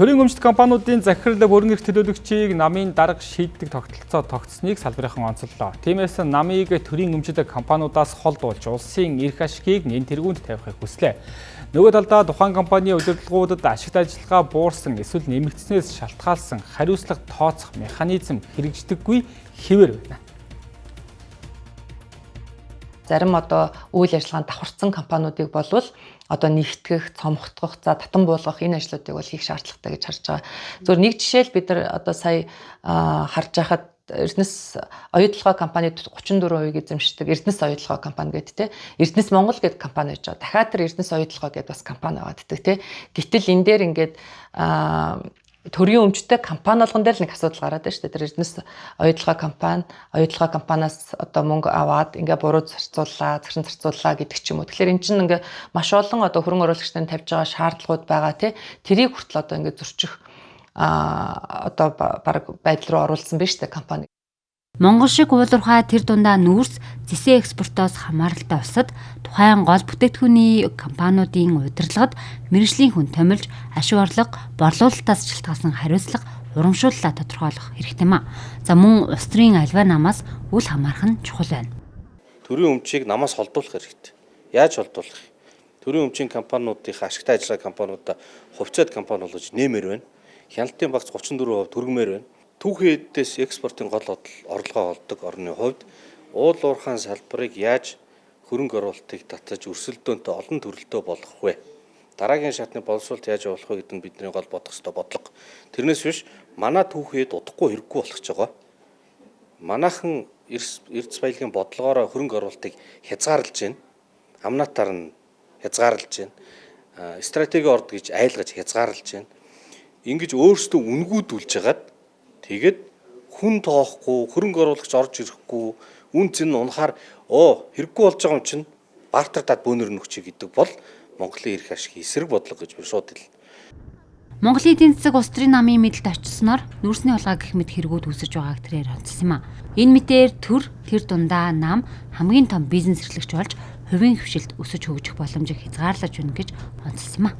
Төрийн өмчт компаниудын захирал бүрэн эрх төлөөлөгчийг намын дарга шийддэг тогтолцоо тогтсныг салбарынхан онцоллоо. Тиймээс намыг төрийн өмчт компаниудаас холдуулж улсын эрх ашигыг нэн тэргуунд тавихыг хүслээ. Нөгөө талдаа тухайн компанийн удирдлагуудад ашигт ажиллагаа буурсан эсвэл нэмэгдснээс шалтгаалсан хариуцлага тооцох механизм хэрэгждэггүй хэвээр байна. Зарим одоо үйл ажиллагаанд давхарцсан компаниудыг болвол одоо нэгтгэх, цомготгох, за татан буулгах энэ ажлуудыг бол хийх шаардлагатай гэж харж байгаа. Зөвхөн нэг жишээл бид нар одоо сая харж байхад Эрдэнэс оюутлогоо компани 34% эзэмшдэг Эрдэнэс оюутлогоо компани гэдэг те. Эрдэнэс Монгол гэдэг компани байж байгаа. Дахиад тэр Эрдэнэс оюутлогоо гэдэг бас компани байгаа гэдэг те. Гэтэл энэ дээр ингээд төрийн өмчтэй компани болгон дээр л нэг асуудал гараад байна шүү дээ. Тэр Эрдэнэс оюутлогоо компани, оюутлогоо компаниас одоо мөнгө аваад ингээ буруу зарцууллаа, захиран зарцууллаа гэдэг ч юм уу. Тэгэхээр эн чинь ингээ маш олон одоо хөрөнгө оруулагчдын тавьж байгаа шаардлагууд байгаа тий. Тэрийг хүртэл одоо ингээ зөрчих одоо баг байдал руу оруулсан биз дээ компани. Монгол шиг уулуурхай тэр дундаа нүүрс зэсээ экспортоос хамааралтай улсад тухайн гол бүтээгдэхүүний компаниудын удирдлагад мэргэжлийн хүн томилж ашиг орлого борлуулалтаас шалтгаалсан хариуцлага урамшууллаа тодорхойлох хэрэгтэй юм а. За мөн улс төрийн аливаа намаас үл хамаарах нь чухал байна. Төрийн өмчийг намаас холдуулах хэрэгтэй. Яаж холдуулах вэ? Төрийн өмчийн компаниудын ашигтай ажиллагаа компаниудаа хувьцаат компани болгож нэмэр байна. Хяналтын багц 34% түргэмээр байна. Түүхэн эдээс экспортын гол орлогоо олдог орны хувьд уул уурхайн салбарыг яаж хөрөнгө оруулалтыг татаж өрсөлдөөнтэй олон төрөлтөө болгох вэ? Дараагийн шатны боловсролт яаж явуулах вэ гэдэг нь бидний гол бодох ёстой бодлого. Тэрнээс биш манай түүхэн эд удахгүй хэрэггүй болох гэж байгаа. Манайхан эрдэс баялагын бодлогоороо хөрөнгө оруулалтыг хязгаарлаж байна. Амнатаар нь хязгаарлаж байна. Стратеги орд гэж айлгаж хязгаарлаж байна. Ингэж өөрсдөө үнгүүдүүлж хагаад тэгээд хүн тоохгүй, хөрөнгө оруулагч орж ирэхгүй, үн цэн унахаар хэрэггүй болж байгаа юм чинь бартер дад бөөнөр нөхчий гэдэг бол Монголын эрх ашиг эсрэг бодлого гэж би шууд хэлнэ. Монголын эдийн засаг улс төрийн намын мэдэлд очсноор нүүрсний хулгай гэх мэт хэрэгүүд үүсэж байгааг тэрээр онцлсон юм а. Энэ мэтээр төр тэр дундаа нам хамгийн том бизнес эрхлэгч болж хувийн хвшилт өсөж хөгжих боломжийг хязгаарлаж байна гэж онцлсон юм а.